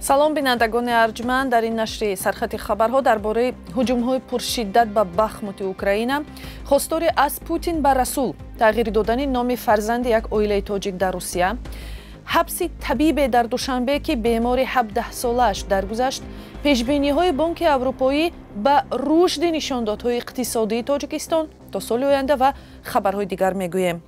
Салом, бинандагони арҷманд. Дар ин нашри сархати хабарҳо дар бораи ҳуҷумҳои пуршиддат ба Бахмути Украина, хостори аз Путин ба Расул, тағйир додани номи фарзанди як оилаи тоҷик дар Русия, ҳабси табибе дар Душанбе, ки бемори 17-солааш даргузашт, пешбиниҳои Бонки Аврупоӣ ба рушди нишондодҳои иқтисодии Тоҷикистон то соли оянда ва хабарҳои дигар мегӯем.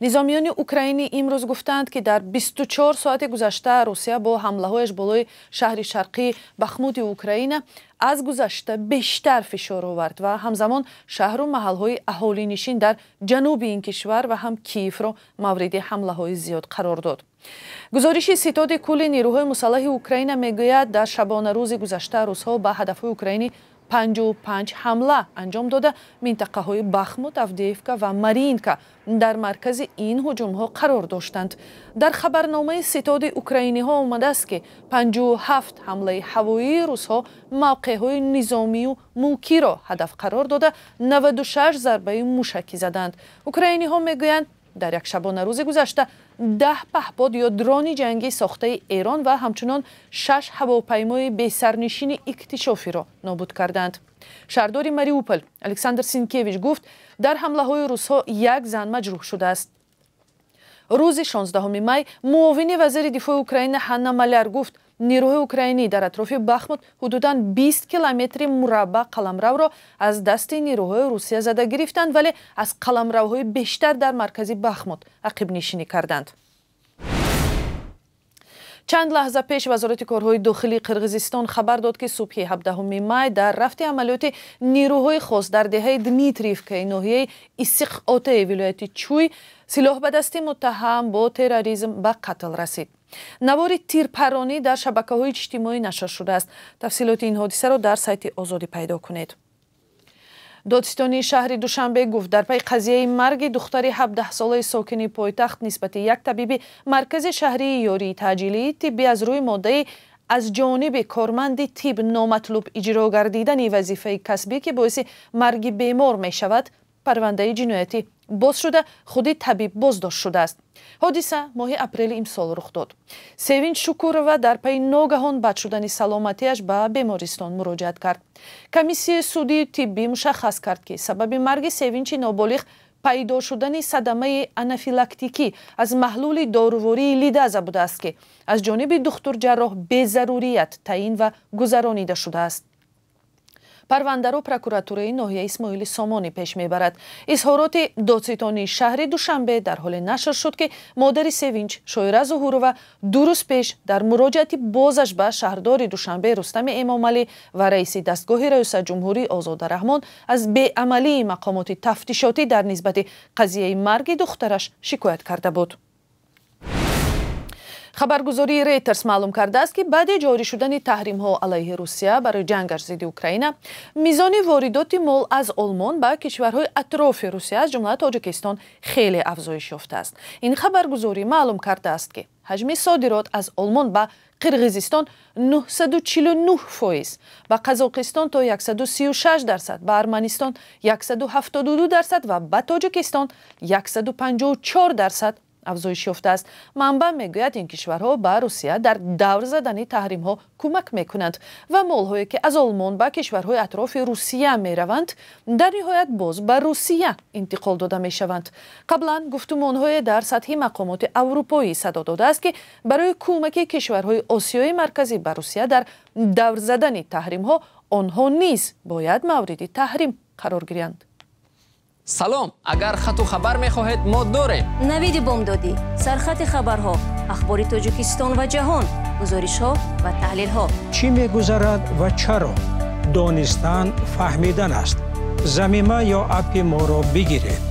Низомиёни украинӣ имрӯз гуфтанд, ки дар 24 соати гузашта Русия бо ҳамлаҳояш болои шаҳри шарқии Бахмути Украина аз гузашта бештар фишор овард ва ҳамзамон шаҳру маҳалҳои аҳолинишин дар ҷануби ин кишвар ва ҳам Киевро мавриди ҳамлаҳои зиёд қарор дод. Гузориши Ситоди кулли нерӯҳои мусаллаҳи Украина мегӯяд, дар шабонарӯзи гузашта русҳо ба ҳадафҳои украинӣ 55 ҳамла анҷом дода, минтақаҳои Бахмут, Авдеевка ва Мариинка дар маркази ин ҳуҷумҳо қарор доштанд. Дар хабарномаи ситоди украиниҳо омадааст, ки 57 ҳамлаи ҳавоии русҳо мавқеъҳои низомию мулкиро ҳадаф қарор дода, 96 зарбаи мушакӣ заданд. Украиниҳо мегӯянд, дар як шабонарӯзи гузашта 10 паҳпод ё дрони ҷангӣ сохтаи Эрон ва ҳамчунон шаш ҳавопаймои бесарнишини иктишофиро нобуд карданд. Шаҳрдори Мариупол Александр Синкевич гуфт, дар ҳамлаҳои русҳо як зан маҷрӯҳ шудааст. Рӯзи 16 май муовини вазири дифои Украина Ҳанна Маляр гуфт, нерӯҳои украинӣ дар атрофи Бахмут ҳудудан 20 километри мураббаъ қаламравро аз дасти нерӯҳои Русия зада гирифтанд, вале аз қаламравҳои бештар дар маркази Бахмут ақибнишинӣ карданд. Чанд лаҳза пеш Вазорати корҳои дохилии Қирғизистон хабар дод, ки субҳи 17 май дар рафти амалиёти нерӯҳои хос дар деҳаи Дмитриевкаи ноҳияи Иссиқ Отаи вилояти Чуй силоҳ ба дасти муттаҳам бо терроризм ба қатл расид. Навори тирпаронӣ дар шабакаҳои иҷтимоӣ нашр шудааст. Тафсилоти ин ҳодисаро дар сайти Озодӣ пайдо кунед. Додситонии шаҳри Душанбе гуфт, дар пайи қазияи марги духтари 17-солаи сокини пойтахт нисбати як табиби маркази шаҳрии ёрии таъҷилии тиббӣ аз рӯи моддаи аз ҷониби корманди тиб номатлуб иҷро гардидани вазифаи касбӣ, ки боиси марги бемор мешавад, парвандаи ҷиноятӣ боз шуда, худи табиб боздошт шудааст. Ҳодиса моҳи апрели имсол рух дод. Севинч Шукурова дар пайи ногаҳон бад шудани саломатиаш ба бемористон муроҷиат кард. Комиссияи судии тиббӣ мушаххас кард, ки сабаби марги Севинчи ноболиғ пайдо шудани садамаи анафилактикӣ аз маҳлули дорувории лидаза будааст, ки аз ҷониби духтурҷарроҳ безарурият таъин ва гузаронида шудааст. Парвандаро прокуратураи ноҳияи Исмоили Сомонӣ пеш мебарад. Изҳороти додситонии шаҳри Душанбе дар ҳоле нашр шуд, ки модари Севинч, Шоира Зуҳурова, 2 рӯз пеш дар муроҷиати бозаш ба шаҳрдори Душанбе Рустами Эмомалӣ ва раиси дастгоҳи раёсатҷумҳурӣ Озода Раҳмон аз беамалии мақомоти тафтишотӣ дар нисбати қазияи марги духтараш шикоят карда буд. Хабаргузории Рейтерс маълум кардааст, ки баъди ҷорӣ шудани таҳримҳо алайҳи Русия барои ҷангаш зидди Украина, мизони воридоти мол аз Олмон ба кишварҳои атрофи Русия, аз ҷумла Тоҷикистон, хеле афзоиш ёфтааст. Ин хабаргузорӣ маълум кардааст, ки ҳаҷми содирот аз Олмон ба Қирғизистон 949%, ба Қазоқистон то 136%, ба Арманистон 172% ва ба Тоҷикистон 154% афзоиш ёфтааст. Манбаъ мегӯяд, ин кишварҳо ба Русия дар давр задани таҳримҳо кӯмак мекунанд ва молҳое, ки аз Олмон ба кишварҳои атрофи Русия мераванд, дар ниҳоят боз ба Русия интиқол дода мешаванд. Қаблан гуфтумонҳое дар сатҳи мақомоти аврупоӣ садо додааст, ки барои кӯмаки кишварҳои Осиёи Марказӣ ба Русия дар давр задани таҳримҳо онҳо низ бояд мавриди таҳрим қарор гиранд. Салом, агар хату хабар мехоҳед, мо дорем. Навиди бомдодӣ, сархати хабарҳо, ахбори Тоҷикистон ва ҷаҳон, гузоришҳо ва таҳлилҳо. Чӣ мегузарад ва чаро? Донистан фаҳмидан аст. Замима ё аппи моро бигиред.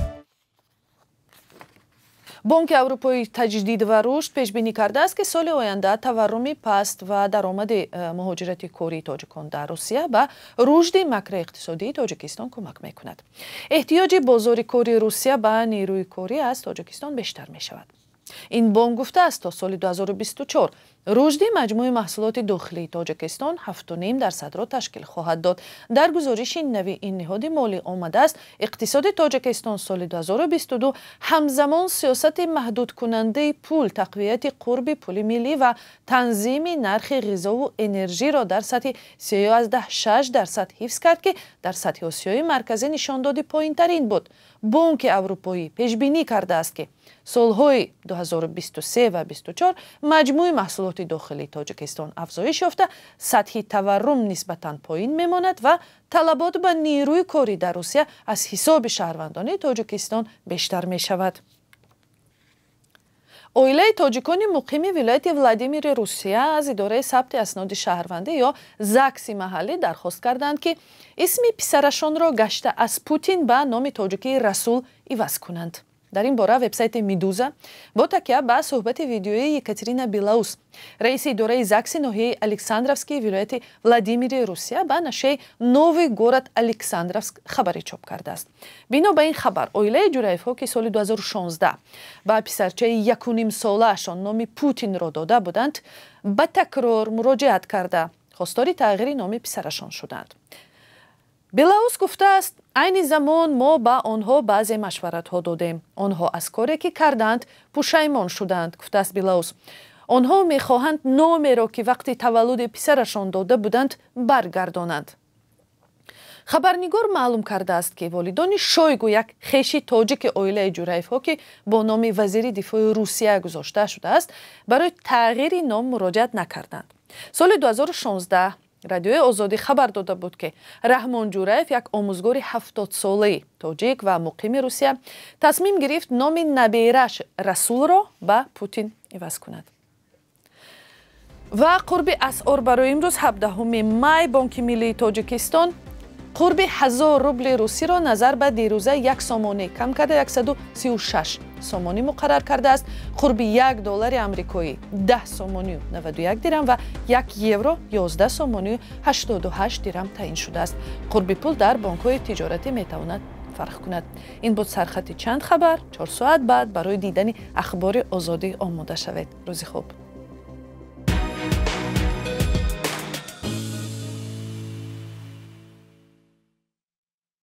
Бонки Аврупои таҷдид ва рушд пешбинӣ кардааст, ки соли оянда таварруми паст ва даромади муҳоҷирати кории тоҷикон дар Русия ба рушди макроиқтисодии Тоҷикистон кӯмак мекунад. Эҳтиёҷи бозори кори Русия ба нерӯи корӣ аз Тоҷикистон бештар мешавад. Ин бонк гуфтааст, то соли 2024 рушди маҷмӯи маҳсулоти дохилии Тоҷикистон 7,5%-ро ташкил хоҳад дод. Дар гузориши нави ин ниҳоди молӣ омадааст, иқтисоди Тоҷикистон соли 2022 ҳамзамон сиёсати маҳдудкунандаи пул, тақвияти қурби пули миллӣ ва танзими нархи ғизову энержиро дар сатҳи 3,6% ҳифз кард, ки дар сатҳи Осиёи Марказӣ нишондоди поинтарин буд. Бонки Аврупоӣ пешбинӣ кардааст, ки солҳои 2023 ва 24 маҷмӯи маҳсулоти дохилии Тоҷикистон афзоиш ёфта, сатҳи таваррум нисбатан поин мемонад ва талабот ба нерӯи корӣ дар Русия аз ҳисоби шаҳрвандони Тоҷикистон бештар мешавад. Оилаи тоҷикони муқими вилояти Владимири Русия аз идораи сабти асноди шаҳрвандӣ ё ЗАГСи маҳаллӣ дархост карданд, ки исми писарашонро гашта аз Путин ба номи тоҷикии Расул иваз кунанд. Дар ин бора вебсайти Медуза бо такя ба суҳбати видеоии Екатерина Белаус, раиси идораи ЗАГСи ноҳияи Александровскии вилояти Владимири Русия, ба нашрияи «Новый город Александровск» хабаре чоп кардааст. Бино ба ин хабар, оилаи Ҷураевҳо, ки соли 2016 ба писарчаи 1,5-солаашон номи Путинро дода буданд, ба такрор муроҷиат карда, хостори тағйири номи писарашон шуданд. Белаус гуфтааст, айни замон мо ба онҳо баъзе машваратҳо додем. Онҳо аз коре, ки карданд, пушаймон шуданд, гуфтааст Белаус. Онҳо мехоҳанд номеро, ки вақти таваллуди писарашон дода буданд, баргардонанд. Хабарнигор маълум кардааст, ки волидони Шойгу, як хеши тоҷики оилаи Ҷураевҳо, ки бо номи вазири дифои Русия гузошта шудааст, барои тағйири ном муроҷиат накарданд. Соли 2016 Радиои Озодӣ хабар дода буд, ки Раҳмон Ҷураев, як омӯзгори 70-солаи тоҷик ва муқими Русия, тасмим гирифт номи набераш Расулро ба Путин иваз кунад. Ва қурби асъор барои имрӯз, 17 май. Бонки миллии Тоҷикистон қурби 1000 рубли русиро назар ба дирӯза 1 сомонӣ кам карда, 136 сомонӣ муқаррар кардааст. Қурби 1 доллари амрикоӣ 10 сомонию 91 дирам ва 1 евро 11 сомонию 88 дирам таъин шудааст. Қурби пул дар бонкҳои тиҷоратӣ метавонад фарқ кунад. Ин буд сархати чанд хабар. 4 соат баъд барои дидани Ахбори Озодӣ омода шавед. Рӯзи хуб.